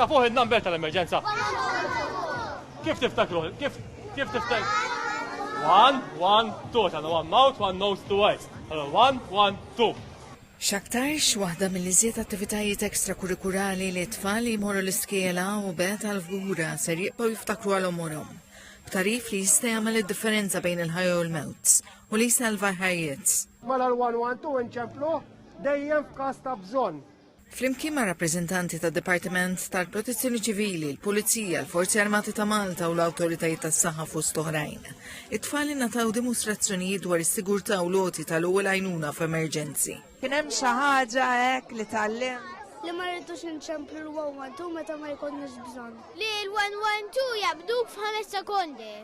Tafuh in-number tal-emerġenza? Kif tiftakru? Kif kif tiftakru? 1, 1, 2, tagħna one mouth, one nose, two eyes. Allora 1, 1, 2. X'aktarx waħda mill-iżjed attivitajiet ekstrakurrikulari li t-tfal li jmorru l-iskela u bet għal-fgura ser jibqgħu jiftakru għal għomorhom. B'tarif li jista' jagħmel id-differenza bejn il-ħajja u l-mewt u li jsalva ħajjiet. Mela l-112 inċempluh dejjem f'każ ta' bżonn. Flimkien ma' rappreżentanti tad-Dipartiment tal-Protezzjoni Ċivili, il-Pulizija, l-Forzi Armati ta' Malta u l-awtoritajiet tas-saħħa fost oħrajn, it-tfal ingħataw dimostrazzjonijiet dwar is-sigurtà u l-għoti tal-ewwel għajnuna f'emerġenzi. Kien hemm xi ħaġa hekk li tgħallimt? Li ma rridux inċemplu l-112 meta ma jkollniex bżonn. Li l-112 jabduk f'ħames sekondi.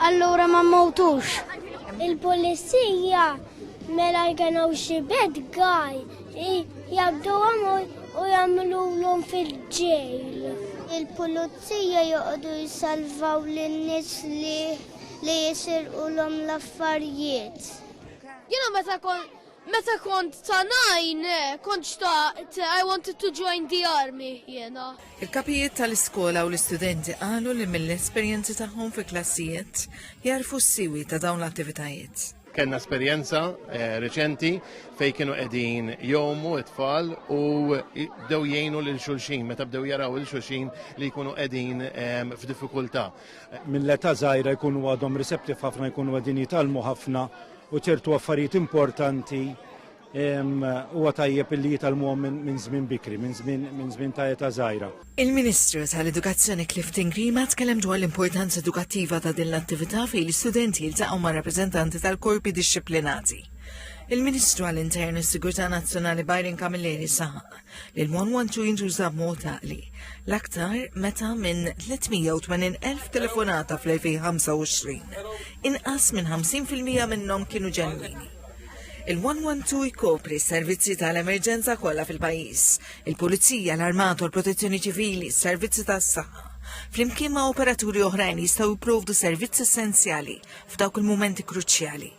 Allura ma mmewtux. Il-pulizija mela jkun hawn xi bad guy jabduhom u jagħmluhom fil-ġejl. Il-pulizija joqogħdu jsalvaw lin-nies li li jisirqulhom l-affarijiet. Jiena meta kont meta kont ta' nine kont xtaqt I wanted to join the army jiena. Il-kapijiet tal-iskola u l-istudenti qalu li mill-esperjenzi tagħhom fi klassijiet jagħrfu s-siwi ta' dawn l-attivitajiet. Kellna esperjenza eh, reċenti fej kienu qegħdin jomu it-tfal u bdew jgħinu lil xulxin meta bdew jaraw il xulxin li jkunu qegħdin ehm, f'diffikultà. Minn l-età żgħira jkunu għadhom receptive ħafna jkunu qegħdin jitgħallmu ħafna u ċertu affarijiet importanti Huwa tajjeb illi jitgħallmuhom minn żmien bikri, minn żmien ta' età żgħira. Il-Ministru tal-Edukazzjoni Clifton Grima tkellem dwar l-importanza edukattiva ta' din l-attività fejn l-istudenti jiltaqgħu ma' rappreżentanti tal-korpi dixxiplinati. Il-Ministru għall-Intern u s-Sigurtà Nazzjonali Byron Camilleri saħaq li l-112 jintuża b'mod għaqli, l-aktar meta minn 380,000 telefonata fl-2025, inqas minn 50% minnhom kienu ġenwini. Il-112 jkopri s-servizzi tal-emerġenza kollha fil-pajjiż, il-Pulizija, l-Armata u l-Protezzjoni Ċivili, s-servizzi tas-saħħa. Flimkien ma' operaturi oħrajn jistgħu jipprovdu servizzi essenzjali f'dawk il-mumenti kruċjali.